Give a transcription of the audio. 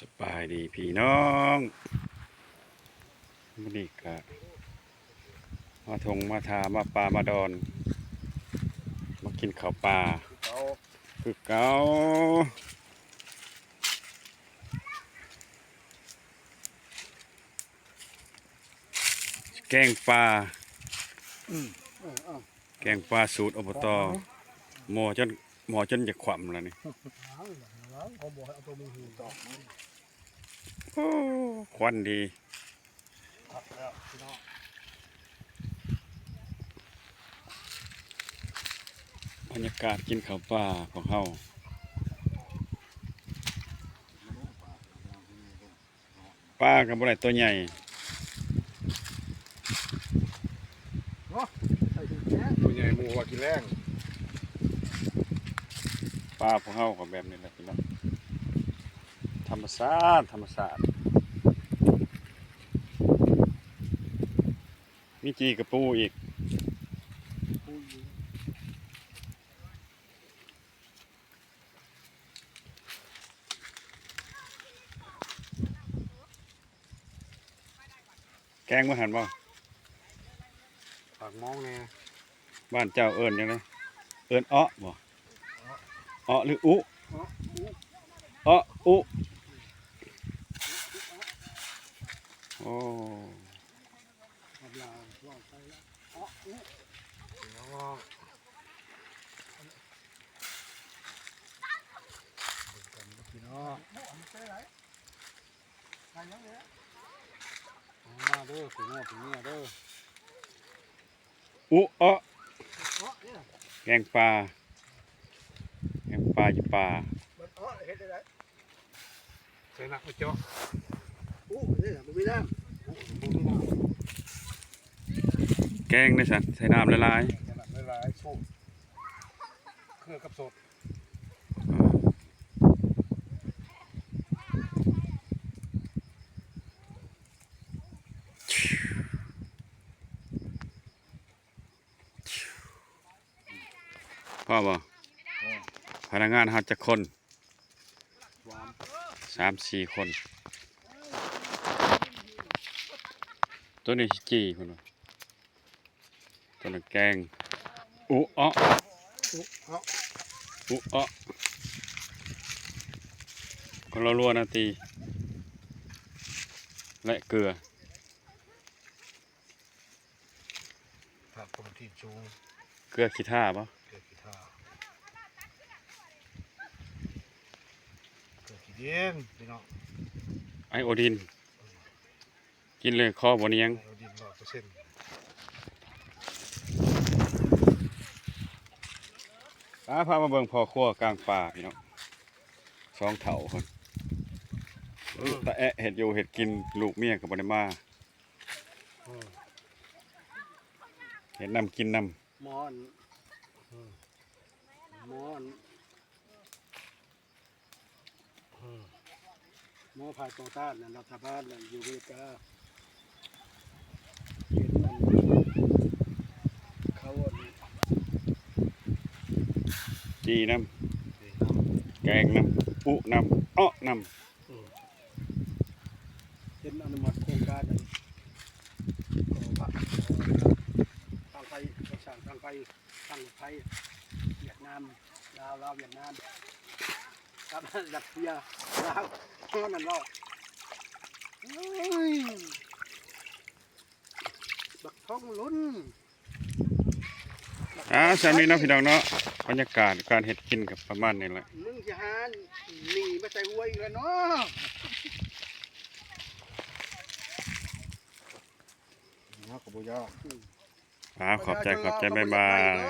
ສະບາຍດີພີ່ນ້ອງ ມື້ນີ້ກະມາທົ່ງມາທ່າ ມາປ່າມາດອນ ມາກິນເຂົ້າປ່າຄືເກົ່າ ແກງປາ ແກງປາສູດ ອບຕ ໝໍ້ຈົນ ໝໍ້ຈົນຈະຂວ້ຳແລ້ວນີ້ ໂອ້ ຄວັນດີ ບັນຍາກາດກິນເຂົ້າປ່າຂອງເຮົາ ປາກໍບໍ່ໄດ້ຕົວໃຫຍ່ ຕົວໃຫຍ່ໝູ່ວ່າກິນແລງ ປາພວກເຮົາກໍແບບນີ້ແຫຼະພີ່ນ້ອງ ທຳມະຊາດ ທຳມະຊາດ ມີຈີ່ກະປູອີກ. ແກງບໍ່ທັນບໍ່? ປາກມອງແດ່. ບ້ານເຈົ້າເອີ້ນຫຍັງນະ? ເອີ້ນເອາະບໍ່? ເອາະ ເອາະຫຼືອຸ? ເອາະອຸ ເອາະອຸ. ໂອ້ ເອາະອຸ ເນາະ. ເບິ່ງກັນເດີພີ່ນ້ອງ. ມາເດີ ຜູ້ນ້ອງຜູ້ເມຍເດີ. ອຸເອາະ ແກງປາ ແກງປາຢູ່ປ່າ. ໃສ່ນ້ຳເຈາະ ອຸເດີ ບໍ່ມີນ້ຳ ອຸບໍ່ມີນ້ຳ. ແກງເດ້ຊັ້ນ ໃສ່ນ້ຳຫຼາຍໆ ໃສ່ນ້ຳຫຼາຍໆ ສູດ ເຄືອກັບສົດ. ພໍບໍ່? ພໍ. ພະນັກງານເຮົາຈັກຄົນ? ສາມ ສາມສີ່ຄົນ. ໂຕນີ້ຊິຈີ່ພຸ້ນວ່າ. ຕົວນັ້ນແກງ ອຸເອາະ ອຸເອາະ ອຸເອາະ ຄົນລາວລ້ວນນະຕິ ແລະເກືອ ພາບຄວາມທີ່ສູງ ເກືອຂີ້ຖ້າບໍ່? ເກືອຂີ້ຖ້າ ເກືອຂີ້ດິນ ພີ່ນ້ອງ ໄອໂອດິນ. ກິນເລີຍ ຄໍບໍ່ໜຽງ. ອາ ພາມາເບິ່ງພໍ່ຄົວກາງປ່າພີ່ນ້ອງ ສອງເຖົ້າເພິ່ນ ອືມ ຕາແອະເຮັດຢູ່ເຮັດກິນ ລູກເມຍກໍບໍ່ໄດ້ມາ ອືມ ເຮັດນຳກິນນຳ ໝໍ້ ອືມ ໝໍ້ ອືມ ໝໍ້ຝ່າຍຕໍ່ຕ້ານນັ້ນ ລັດຖະບານນັ້ນ ຢູ່ອາເມລິກາ ເຫັນອັນ ເຂົາອັນ ຈີ່ນຳ ຈີ່ນຳ ແກງນຳ ອຸນຳ ເອາະນຳ ອືມ ເຫັນອະນຸມັດໂຄງການນັ້ນ ກໍວ່າ ທາງໄທ ກໍ່ສ້າງທາງໄຟ ທາງລົດໄຟ ຫວຽດນາມ ລາວ ລາວ ຫວຽດນາມ ກັບຣັດເຊຍ ລາວ ເທົ່ານັ້ນເນາະ ໂອ້ຍ ບັກທອງລຸນ ອ່າ ສ່ຳນີ້ເນາະພີ່ນ້ອງເນາະ ບັນຍາກາດການເຮັດກິນກໍປະມານນີ້ແຫຼະ ມຶງຊິຫາໜີມາໃສ່ຫົວອີກແລ້ວເນາະ ເຮົາກໍບໍ່ຢາກ ອືມ. ອ່າ ຂອບໃຈ ຂອບໃຈ ບາຍບາຍ.